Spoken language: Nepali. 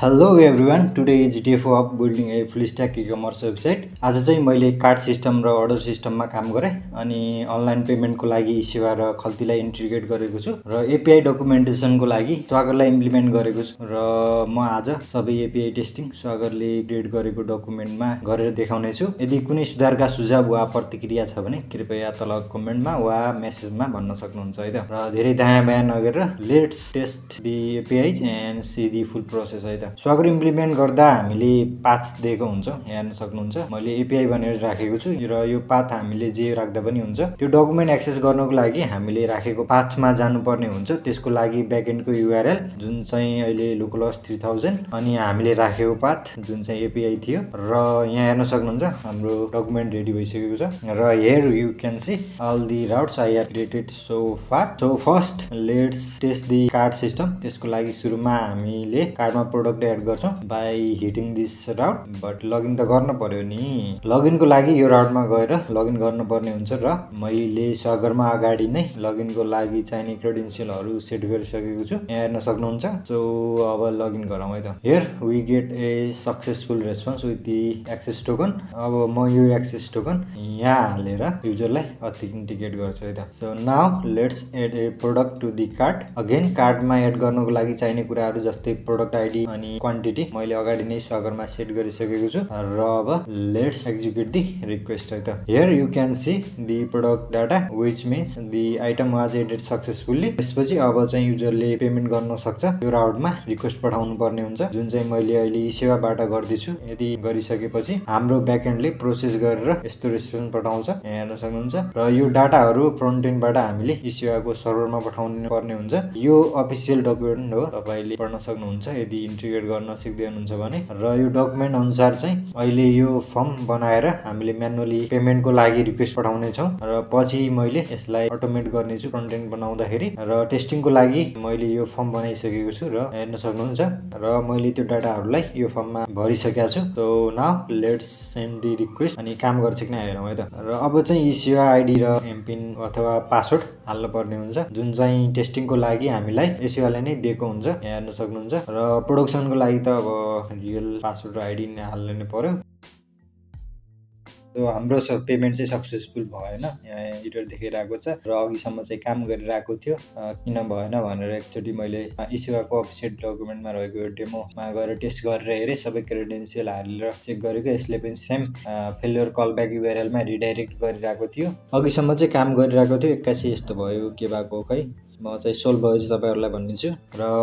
Hello everyone, today is day of building a full stack ecommerce website. आज चाहिँ मैले कार्ड सिस्टम र अर्डर सिस्टममा काम गरेँ अनि अनलाइन पेमेन्टको लागि सेवा र खल्तीलाई इन्टिग्रेट गरेको छु र एपिआई डकुमेन्टेसनको लागि स्वागरलाई इम्प्लिमेन्ट गरेको छु र म आज सबै एपिआई टेस्टिङ स्वागरले क्रिएट गरेको डकुमेन्टमा गरेर देखाउने छु। यदि कुनै सुधारका सुझाव वा प्रतिक्रिया छ भने कृपया तल कमेन्टमा वा मेसेजमा भन्न सक्नुहुन्छ है त। र धेरै दायाँ बायाँ नगरेर let's test the APIs and see the full process है त। स्वागर इम्प्लिमेन्ट गर्दा हामीले पाथ दिएको हुन्छ, हेर्न सक्नुहुन्छ। मैले एपिआई भनेर राखेको छु र यो पाथ हामीले जे राख्दा पनि हुन्छ। त्यो डकुमेन्ट एक्सेस गर्नको लागि हामीले राखेको पाथमा जानुपर्ने हुन्छ। त्यसको लागि ब्याकएन्डको युआरएल जुन चाहिँ अहिले लोकलहोस्ट 3000 अनि हामीले राखेको पाथ जुन चाहिँ एपिआई थियो र यहाँ हेर्न सक्नुहुन्छ हाम्रो डकुमेन्ट रेडी भइसकेको छ र here you can see all the routes I have created so far. So first let's test the card system. त्यसको लागि सुरुमा हामीले कार्डमा प्रोडक्ट एड गर्छौँ by hitting this route. But login त गर्न पर्यो नि। लगइनको लागि यो राउटमा गएर लगइन गर्नुपर्ने हुन्छ र मैले स्वागरमा अगाडि नै लगइनको लागि चाहिने क्रेडेन्सियलहरू सेट गरिसकेको छु, यहाँ हेर्न सक्नुहुन्छ। सो अब लगइन गरौँ है त। Here we get a successful response with the access token. अब म यो एक्सेस टोकन यहाँ हालेर युजरलाई अथेन्टिकेट गर्छु है त। So now let's add a product to the card. Again कार्डमा एड गर्नको लागि चाहिने कुराहरू जस्तै प्रोडक्ट आइडी अनि क्वान्टिटी मैले अगाडि नै स्वागरमा सेट गरिसकेको छु र अब लेट्स एक्जिक्युट दि रिक्वेस्ट है त। Here you can see the product data which means the item was added successfully. त्यसपछि अब चाहिँ युजरले पेमेन्ट गर्न सक्छ। यो राउटमा रिक्वेस्ट पठाउनु पर्ने हुन्छ जुन चाहिँ मैले अहिले ई सेवाबाट गर्दैछु। यदि गरिसकेपछि हाम्रो ब्याकएन्डले प्रोसेस गरेर यस्तो रेस्पोन्स पठाउँछ, यहाँ हेर्न सक्नुहुन्छ। र यो डाटाहरू फ्रन्ट एन्डबाट हामीले ई सेवाको सर्भरमा पठाउनु पर्ने हुन्छ। यो अफिसियल डकुमेन्ट हो, तपाईँले पढ्न सक्नुहुन्छ यदि इन्टिग्रेट गर्न सिक्दै हुनुहुन्छ भने। र यो डकुमेन्ट अनुसार चाहिँ अहिले यो फर्म बनाएर हामीले म्यानुअली पेमेन्टको लागि रिक्वेस्ट पठाउने छौँ र पछि मैले यसलाई अटोमेट गर्नेछु फ्रन्ट एन्ड बनाउँदाखेरि। र टेस्टिङको लागि मैले यो फर्म बनाइसकेको छु र हेर्न सक्नुहुन्छ र मैले त्यो डाटाहरूलाई यो फर्ममा भरिसकेको छु। So now let's send the request अनि काम गर्छ कि हेरौँ है त। र अब चाहिँ ई सेवा आइडी र एमपिन अथवा पासवर्ड हाल्नु पर्ने हुन्छ जुन चाहिँ टेस्टिङको लागि हामीलाई ई सेवाले नै दिएको हुन्छ, यहाँ हेर्न सक्नुहुन्छ। र प्रोडक्सनको लागि त अब रियल पासवर्ड र आइडी नै हाल्नु नै पर्यो। हाम्रो पेमेन्ट चाहिँ सक्सेसफुल भएन, यहाँ एरर देखाइरहेको छ र अघिसम्म चाहिँ काम गरिरहेको थियो किन भएन भनेर एकचोटि मैले ई सेवाको अफिसियल डकुमेन्टमा रहेको डेमोमा गएर टेस्ट गरेर हेरेँ। सबै क्रेडेन्सियल हालेर चेक गरेको, यसले पनि सेम फेलियर कलब्याक युआरएलमा रिडाइरेक्ट गरिरहेको थियो। अघिसम्म चाहिँ काम गरिरहेको थियो, एक्कासी यस्तो भयो के भएको खै। म चाहिँ सोल्भ भयो चाहिँ तपाईँहरूलाई भन्नेछु। र